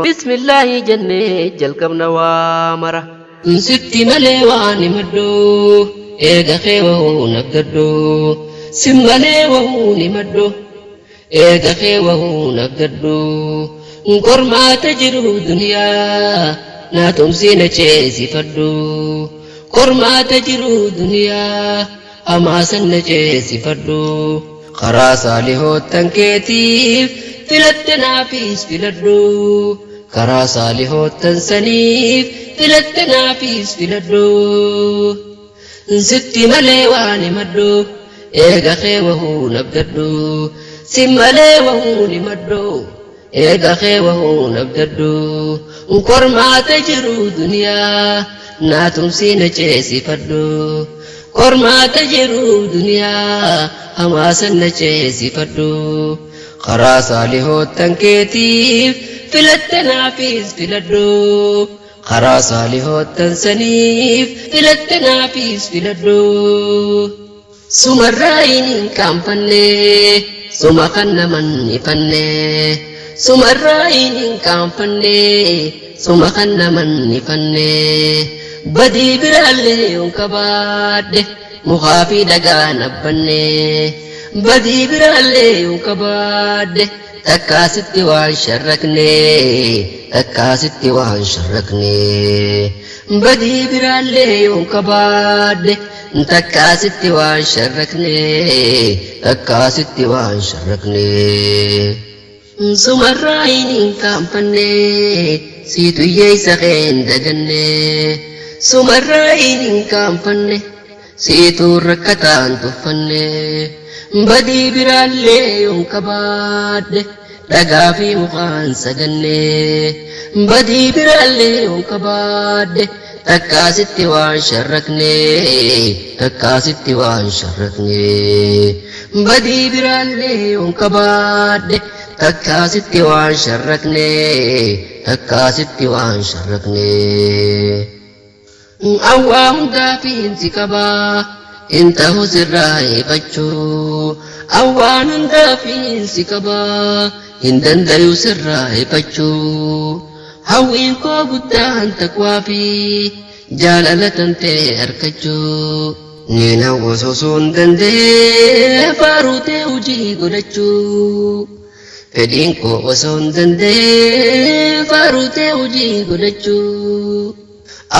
Bismillaahi jennee jalqabna waa mara. Sitti malee waan himadhu eega kee wahuu nabdadhu. Si malee wahuu himadhu eega kee wahuu nabdadhu. Qormaata jiru duniyaa naa tumsii na ceesifadhu. Qormaata jiru duniyaa hamaa san na ceesifadhu. Karaa saalihoottan keetiif filatte naafis filadhu. Karaa saalihoottan saniif filatte naafis filadhu. Sitti malee waan himadhu eega kee wahuu nabdadhu. Si malee wahuu himadhu eega kee wahuu nabdadhu. Qormaata jiru duniyaa naa tumsii na ceesifadhu. Qormaata jiru duniyaa hamaa san na ceesifadhu. Karaa saalihoottan keetiif filatte naafis filadhu. Karaa saalihoottan saniif filatte naafis filadhu. Sumarraa hin qaanfanne suma kan naman ifanne. Sumarraa hin qaanfanne suma kan naman ifanne. Badii biraallee yoon qabaadhe mukaa fi dhagaa nabbanne. Badii biraallee yoon qabaadhe takkaasitti waan sharrakne takkaasitti waan sharrakne. Badii biraallee yoon qabaadhe takkaasitti waan sharrakne takkaasitti waan sharrakne. Sumarraa hin qaanfanne siitu hiyyeessa kee hin daganne. Sumarraa hin qaanfanne siitu rakkataan tuffanne. Badii biraallee yoon qabaadhe dhagaa fi mukaan saganne. Badii biraallee yoon qabaadhe takkaasitti waan sharrakne takkaasitti waan sharrakne. Badii biraallee yoon qabaadhe takkaasitti waan sharrakne takkaasitti waan sharrakne. Awwaa hundaa fiinsi qabaa hin ta'u sirraa ifachuu. Awwaan hundaa fiinsi qabaa hin dandayu sirraa ifachuu. Hawwiin koo guddaan taqwaa fi jaalala tantee harkachuu. Niin hawwa osoo hin danda'ee faaruu ta'e hojii godhachuu. Fedhiin koo osoo hin danda'ee faaruu ta'e hojii godhachuu.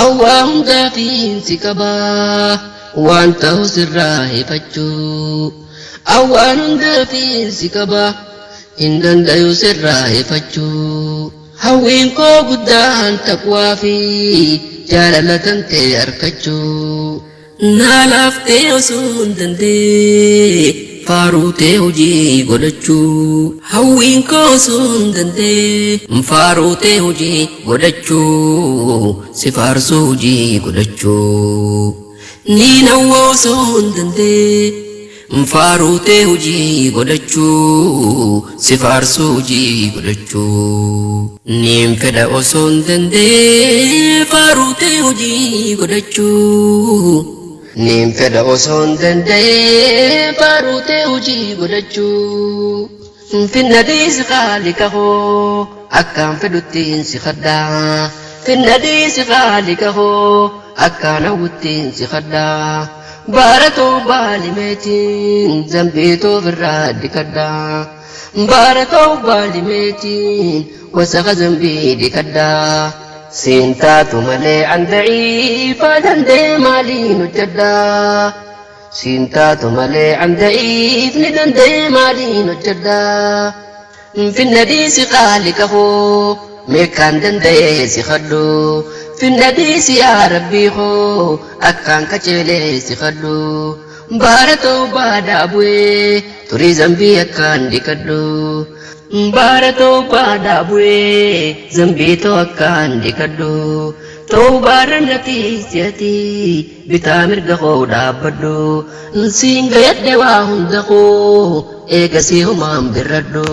Awwaa hundaa fiinsi qabaa waan ta'u sirraa ifachuu. Awwaan hundaa fiinsi qabaa hin dandayu sirraa ifachuu. Hawwiin koo guddaan taqwaa fi jaalala tantee harkachuu. Naa laaftee osoo hin danda'ee faaruu ta'e hojii godhachuu. Hawwiin koo osoo hin danda'ee faaruu ta'e hojii godhachuu. Si faarsuu hojii godhachuu. Niin hawwa osoo hin danda'ee faaruu ta'e hojii godhachuu. Si faarsuu hojii godhachuu. Niin fedha osoo hin danda'ee faaruu ta'e hojii godhachuu. Niin fedha osoo hin danda'ee faaruu ta'e hojii godhachuu. Finna dhiisi khaalika koo akkaan fedhuttiin si kadhaa. Finna dhiisi khaalika koo akkaan hawwuttiin si kadhaa. Baaratoo baalimeetiin zambiitoo ofirraa dhiqadhaa. Baaratoo baalimeetiin wasaqa zambii dhiqadhaa. Siin taatu malee an daciifaa danda'ee maaliin hojjedhaa. Siin taatu malee an daciifni danda'ee maaliin hojjedhaa. Finna dhiisi khaalika koo meeqaan danda'ee si kadhu. Finna dhiisi yaa rabbii koo akkaan qaceelee si kadhu. Baaratoo baadaa bu'ee turii zambii akkaan dhiqadhu. Baaratoo baadaa bu'ee zambii too akkaan dhiqadhu. Toobaarra nati si'ati bitaa mirga koo dhaabbadhu. Siin gayadhe waa hunda koo eegasii homaan birradhu.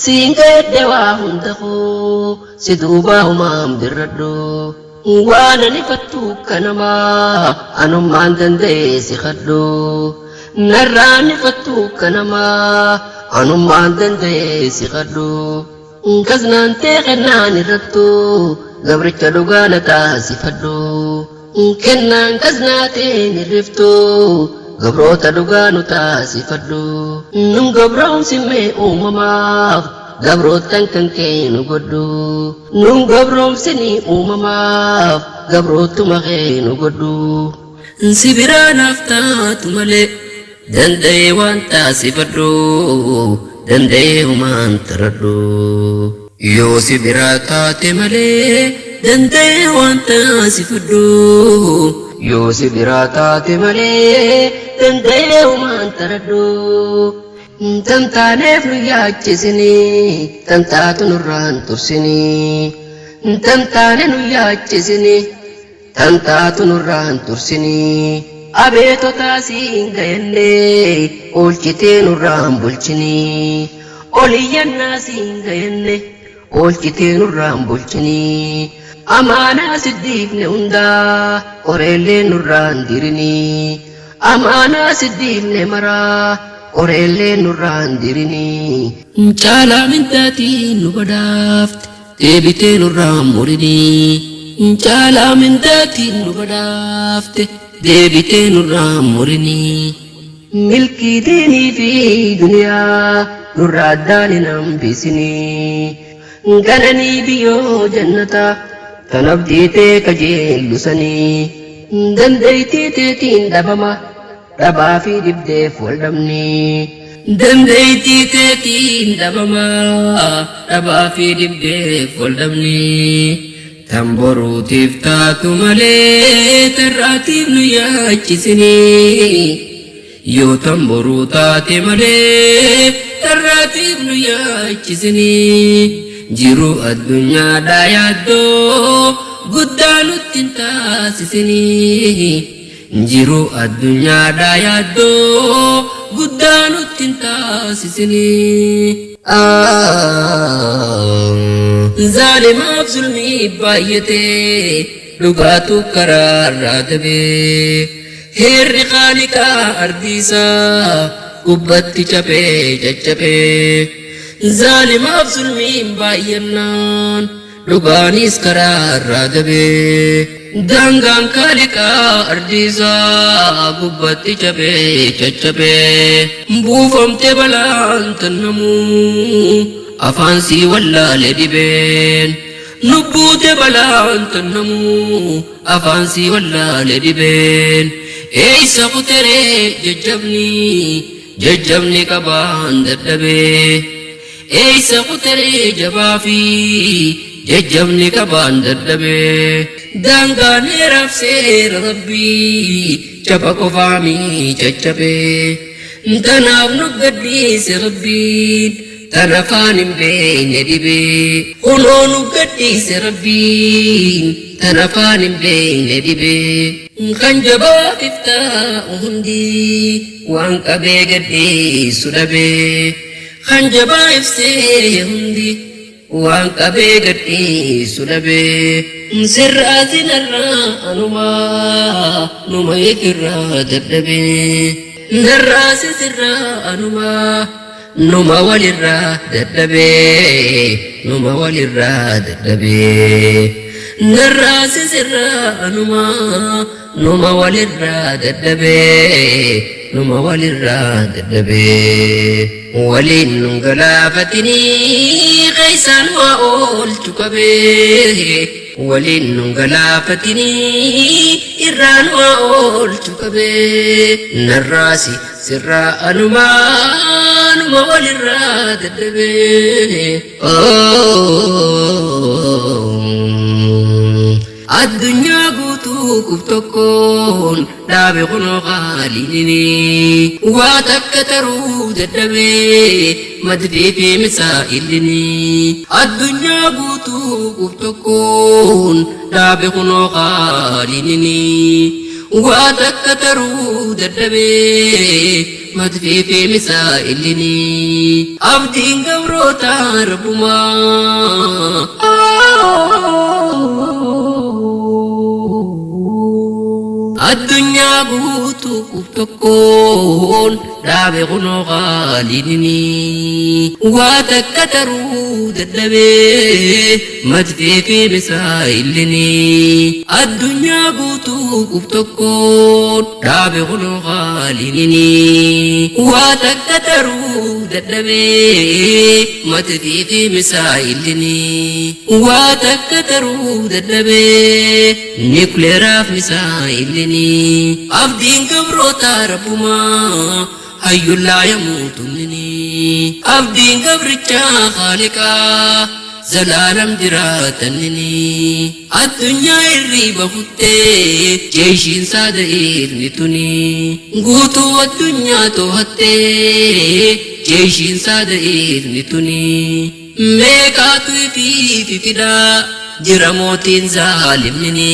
Siin gayadhe waa hunda koo si duubaa homaan birradhu. Waan ani fattu kanamaa anummaan danda'ee si kadhu. Narraan ifattu kanamaa anummaan danda'ee si qadhu. Kaznaan tee kennaan irrattu gabricha dhugaa na taasifadhu. Kennaan kaznaa teen irriftu gabroota dhugaa nu taasifadhu. Nun gabroomsimee uumamaaf gabrootan kan kee nu godhu. Nun gabroomsinii uumamaaf gabrootuma kee nu godhu. Si biraa naaf taatu malee danda'ee waan taasifadhu danda'ee humaan taradhu. Yoo si biraa taate malee danda'ee waan taasifadhu. Yoo si biraa taate malee danda'ee humaan taradhu. Tantaaneef nu yaachisinii tantaatu nurraan tursinii. Tantaane nu yaachisinii tantaatu nurraan tursinii. Abeetotaa siin gayannee oolchitee nurraan bulchinii. Oliyyannaa siin gayanne oolchitee nurraan bulchinii. Amaanaa siddiifne hundaa qoreellee nurraan dirinii. Amaanaa siddiifne maraa qoreellee nurraan dirinii. Caalaa mindaatiin nu badhaafte deebitee nurraan murinii. Caalaa mindaatiin nu badhaafte deebitee nurraan murinii. Milkii diinii fi duniyaa nurraa addaan hin hambisinii. Gananii biyyoo jannataa tan abdii tee kajeellusanii. Dandeettii teetiin dhabama dhabaa fi dhibdeef wal dhabnii. Dandeettii teetiin dhabama dhabaa fi dhibdeef wal dhabnii. Tan boruutiif taatu malee tarraatiif nu yaachisinii. Yoo tan boruu taate malee tarraatiif nu yaachisinii. Jiruu addunyaadhaa yaaddoo guddaa nutti hin taasisinii. Jiruu addunyaadhaa yaaddoo guddaa nutti hin taasisinii. Zaalimaaf zulmii baay'atee dhugaatu karaarraa dabee. Heerri qaaliqaa ardiisaa gubbatti cabee caccabee. Zaalimaaf zulmiin baay'annaan dhugaanis karaarraa dabee. Daangaan kaaliqaa ardiisaa gubbatti cabee caccabee. Buufamte balaan tannamuu afaan sii wallaale dhibeen. Lubbuute balaan tannamuu afaan sii wallaale dhibeen. Eeysa kuteree jajjabni jajjabni qabaan dadhabee. Eeysa kuteree jabaa fi jajjabni qabaan dadhabee. Daangaan heeraaf seera rabbii caba qofaamii caccabee. Tanaaf nu gadhiise rabbiin tan afaan hin beekne dhibee. Kunoo nu gadhiise rabbiin tan afaan hin beekne dhibee. Kan jabaaf iftaa'u hundi waan qabee gadhiisu dhabee. Kan jabaa ibsee hundi waan qabee gadhiisu dhabee. Sirraati narraa anumaa numa ifirraa dadhabee. Narraasi sirraa anumaa numa walirraa dadhabee. Numa walirraa dadhabee. Narraasi sirraa anumaa numa walirraa dadhabee. Numa walirraa dadhabee. Waliin nun galaafatinii keeysaan waa oolchu qabee. Waliin nun galaafatinii irraan waa oolchu qabee. Narraasi sirraa anumaa numa walirraa dadhabee. Addunyaa guutuu kuf tokkoon dhaabe kunoo qaaliinini. Waa takka taruu dadhabee madfii fi misaa'ilini. Addunyaa guutuu kuf tokkoon dhaabe kunoo qaaliinini. Waa takka taruu dadhabee madfii fi misaa'ilini. Abdiin gabroota rabbumaa. Addunyaa guutuu qub tokkoon dhaabe kunoo qaaliinini. Waa takka taruu dadhabee madfii fi misaa'ilini. Addunyaa guutuu qub tokkoon dhaabe kunoo qaaliinini. Waa takka taruu dadhabee madfii fi misaa'ilini. Waa takka taruu dadhabee nikuleeraaf misaa'ilini. Abdiin gabroota rabbumaa hayyullaa yamuutunnini. Abdiin gabrichaa haaliqaa zalaalam jiraatannini. Addunyaa irriiba kuttee jeeshiin saada'eerni tuni. Guutuu addunyaa to'attee jeeshiin saada'eerni tuni. Meeqaatu ifiifi fidaa jira mootiin zaalimnini.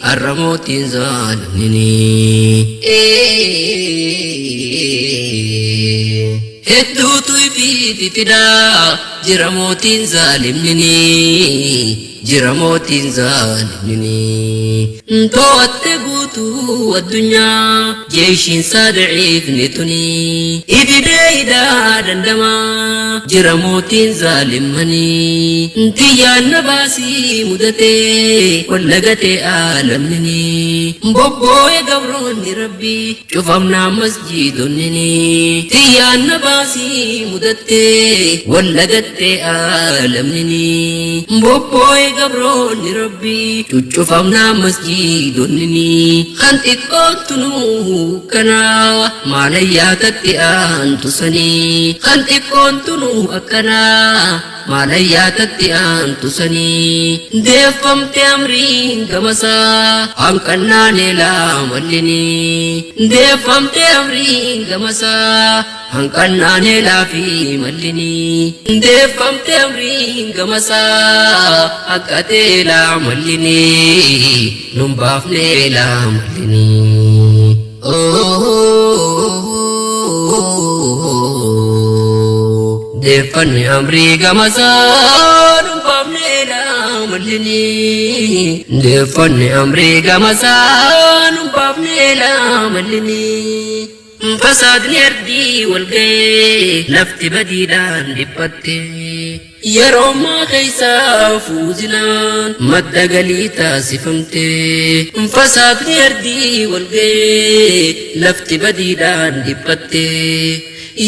Har'a mootiin zaalimnini. Hedduutu ifiifi fidaa jira mootiin zaalimnini. Jira mootiin zaalimnini. To'atte guutuu addunyaa jeeshiin saada'eefni tuni. Ifidee hidhaa dandamaa jira mootiin zaalimmanii. Tiyyaan na baasii mudatee wallagatee aalamnini. Bobboo'ee gabroonni rabbii cufamnaa masjiidonnini. Tiyyaan na baasii mudattee wallagattee aalamnini. Bobboo'ee gabroonni rabbii cuccufamnaa masjiidonnini. Kan xiqqoottu nuu akkanaa maalayyaa tatti aantu sanii. Kan xiqqoontu nuu akkanaa maalayyaa tatti aantu sanii. Deeffamte amriin gamasaa hanqannaan eelaa mallini. Deeffamte amriin gamasaa hanqannaan eelaa fi mallini. Deeffamte amriin gamasaa haqqatee eelaa mallini. Nun baafne eelaa mallini. Deeffanni amrii gamasaa nun baafne eelaa mallini. Deeffanni amrii gamasaa nun baafne eelaa mallini. Fasaadni ardii wal ga'ee lafti badiidhaan dhiphatte. Yeroo ammaa keessaa fuuzinaan madda galii taasifamte. Fasaadni ardii wal ga'ee lafti badiidhaan dhiphatte.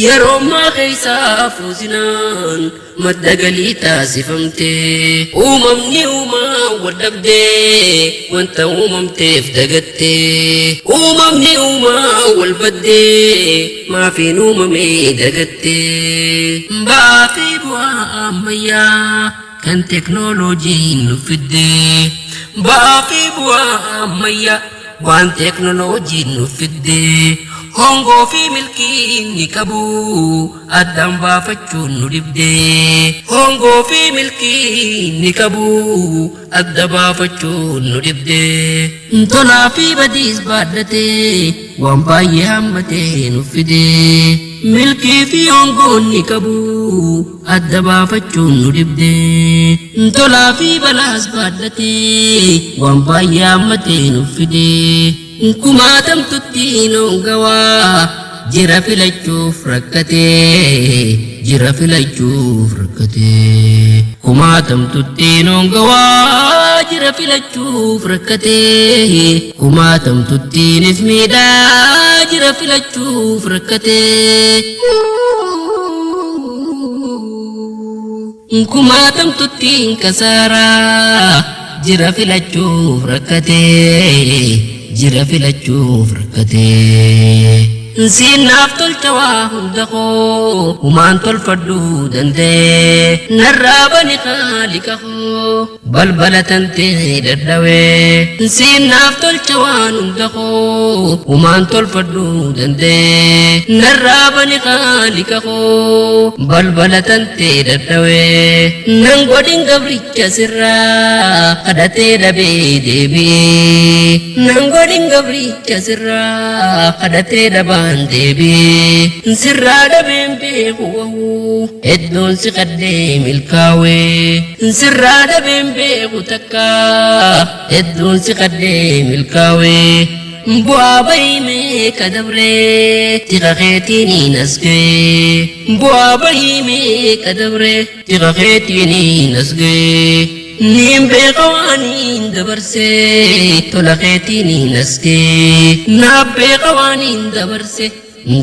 Yeroo ammaa keessaa fuuzinaan madda galii taasifamte. Uumamni uumaa wal dhabdee wanta uumamteef dagatte. Uumamni uumaa wal baddee maafiin uumamee dagatte. Ba'aa fi bu'aa ammayyaa kan teknooloojiin nu fidde. Ba'aa fi bu'aa ammayyaa waan teknooloojiin nu fidde. Hongoo fi milkiin ni qabu addaan baafachuun nu dhibde. Hongoo fi milkiin ni qabu adda baafachuun nu dhibde. Tolaa fi badiis baadhatee waan baay'ee hammatee nu fide. Milkii fi hongoon ni qabu adda baafachuun nu dhibde. Tolaa fi balaas baadhatee waan baay'ee hammatee nu fide. Kumaatamtutti hongawaa jira filachuuf rakkatee jira filachuuf rakkatee. Kumaatamtutti hongawaa jira filachuuf rakkatee. Kumaatamtuttiinis miidhaa jira filachuuf rakkatee. Kumaatamtuttiin kasaaraa jira filachuuf rakkatee jira filachuuf rakkatee. Siinnaaf tolcha waa hunda koo humaan tolfadhuu danda'ee narraa bani haaliqa koo balbala tantee dadhawee. Siinnaaf tolcha waan hunda koo humaan tolfadhuu danda'ee narraa bani haaliqa koo balbala tantee dadhawee. Nan godhin gabricha sirraa kadhatee dhabee deebi'ee. Nan godhin gabricha sirraa kadhatee dhabaan deebi'ee. Sirraa dhabeen beeku wahuu hedduun si qaddee milkaawee. Sirraa dhabeen beeku takka hedduun si kadhee milkaawee bu'aa bahii meeqa dabree tika keetiin as ga'ee bu'aa bahii meeqa dabree tika keetiin as ga'ee niin beeka waaniin dabarsee tola keetiin as ga'ee naaf beeka waaniin dabarse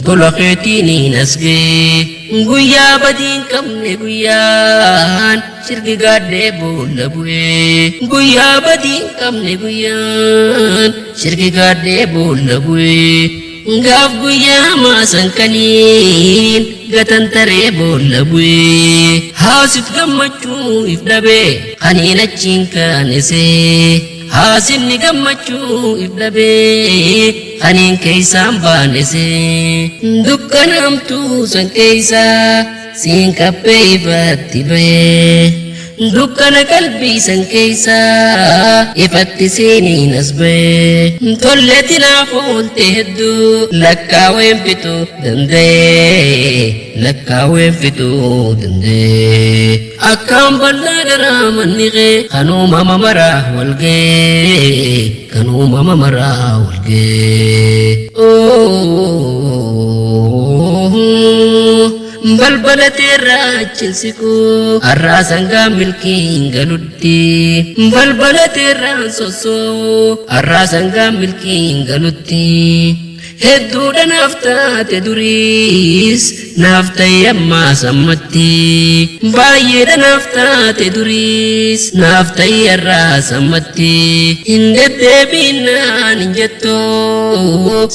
tola keetiin as ga'ee guyyaa badii hin qabne guyyaan shirki gaadhee boolla bu'ee guyyaa badii hin qabne guyyaan shirki gaadhee boolla bu'ee gaaf guyyaa hamaa san kaniin gatantaree boolla bu'ee haasit gammachuu if dhabee kaniin achiin kaanesee haasinni gammachuu if dhabee kaniin keeysaan baanesee dukkana hamtuu san keeysaa siin qabbee ifatti bahee dukkana qalbii san keeysaa ifatti siiniin as bahee tolletti naaf oolte hedduu lakkaaween fixuu danda'ee lakkaaween fixuu danda'ee akkaan bal'aa daraa manni kee kan uumama maraa wal ga'ee kan uumama maraa wal ga'ee. Balbala teerraa achiin siqu har'aa sangaa milkiin galutti balbala teerraan sossoo har'aa sangaa milkiin galutti hedduudha naaf taate duriis naaf ta'e ammaa sammatti baay'eedha naaf taate duriis naaf ta'e har'aa sammatti hin deddeebiinaan hin jettu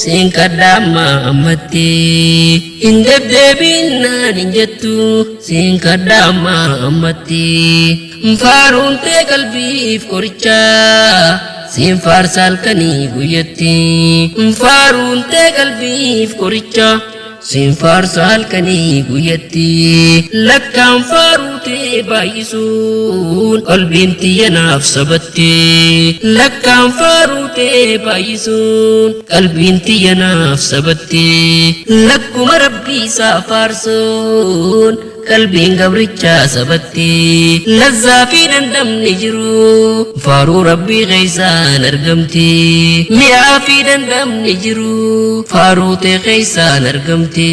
siin kadhaa ammaa ammatti hin deddeebiinaan hin jettu siin kadhaa ammaa ammatti faaruun tee qalbiif qorichaa siin faarsa halkanii guyyatti faaruun tee qalbiif qorichaa siin faarsa halkanii guyyatti lakkaan faaruu tee baay'isuun qalbiin tiyya naaf sabatti lakkaan faaruu tee baay'isuun qalbiin tiyya naaf sabatti lakkuma rabbii isaa faarsuun qalbiin gabrichaa sabatti lazzaa fi dandamni jiru faaruu rabbii keeysaan argamti mi'aa fi dandamni jiru faaruu tee keeysaan argamti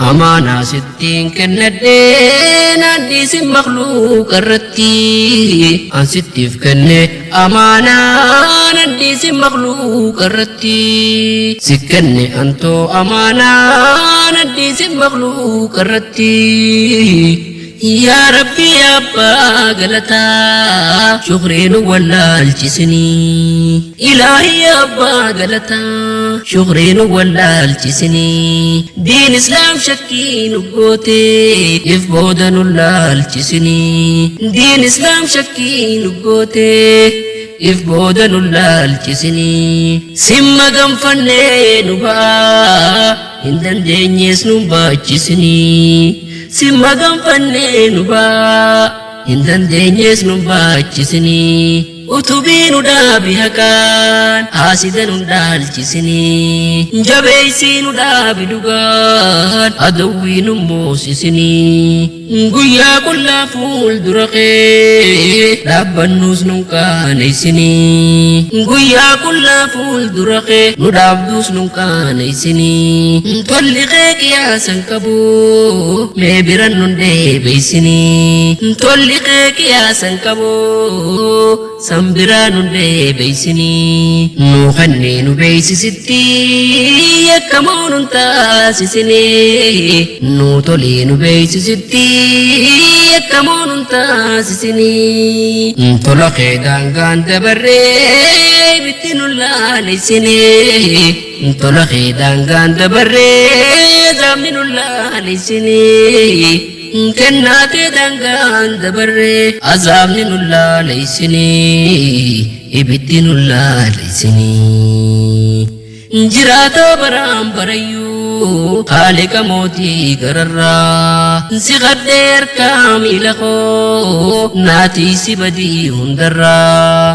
amaanaa sittiin kennadhee naan dhiisin makluuqa irratti an sittiif kenne amaanaa naan dhiisin makluuqa irratti si kenne antoo amaanaa naan dhiisin makluuqa irratti yaa rabbi yaa abbaa galataa shukrii nu wallaalchisinii ilaahi yaa abbaa galataa shukrii nu wallaalchisinii diin islaam shakkii nu goote if booda nu laalchisinii diin islaam shakkii nu goote if booda nu laalchisinii simma ganfannee nu ba'aa hin dandeenyees nu baachisinii simma ganfannee nu ba'aa hin dandeenyees nu baachisinii utubii nu dhaabi haqaan haasida nu dhaalchisinii jabeeysii nu dhaabi dhugaan adawwii nu moosisinii guyyaa qullaa fuuldura kee dhaabbannuus nun qaaneysinii guyyaa qullaa fuuldura kee nu dhaabduus nun qaaneysinii tolli kee qiyaasan qabu mee biran nun deebeysinii tolli kee qiyaasan qabu san biraa nun deebeysinii nuu kennee nu beeysisitti yakkamoo nun taasisinii nuu tolii nu beeysisitti yakkamoo nun taasisinii tola kee daangaan dabarree ibitti nun laaleysinii tola kee daangaan dabarree zaamni nun laaleysinii kennaatee daangaan dabarree azaabni nun laaleysinii ibiddi nun laaleysinii jiraatoo baraan barayyuu haaliqa mootii gararraa si kadhee harkaa miila koo naatii si badii hundarraa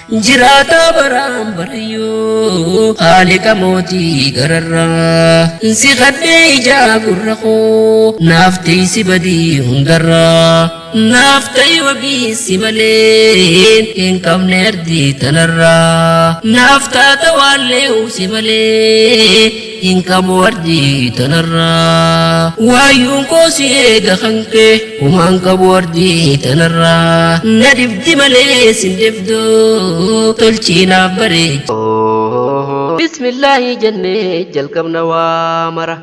Jiraataa baraan barayyuu haaliqa mootii gararraa si kadhee ijaa gurra koo naaf tiisi badii hundarraa naaf ta'i wabii si malee hin qabne ardii tanarraa naaf taata waallee si malee hin qabu ardii tanarraa waayyuun koo si eega kankee humaan qabu ardii tanarraa na dhibdi malee sin dhibdu tolchii naaf bareechi. Bismillaahi jennee jalqabna waa mara.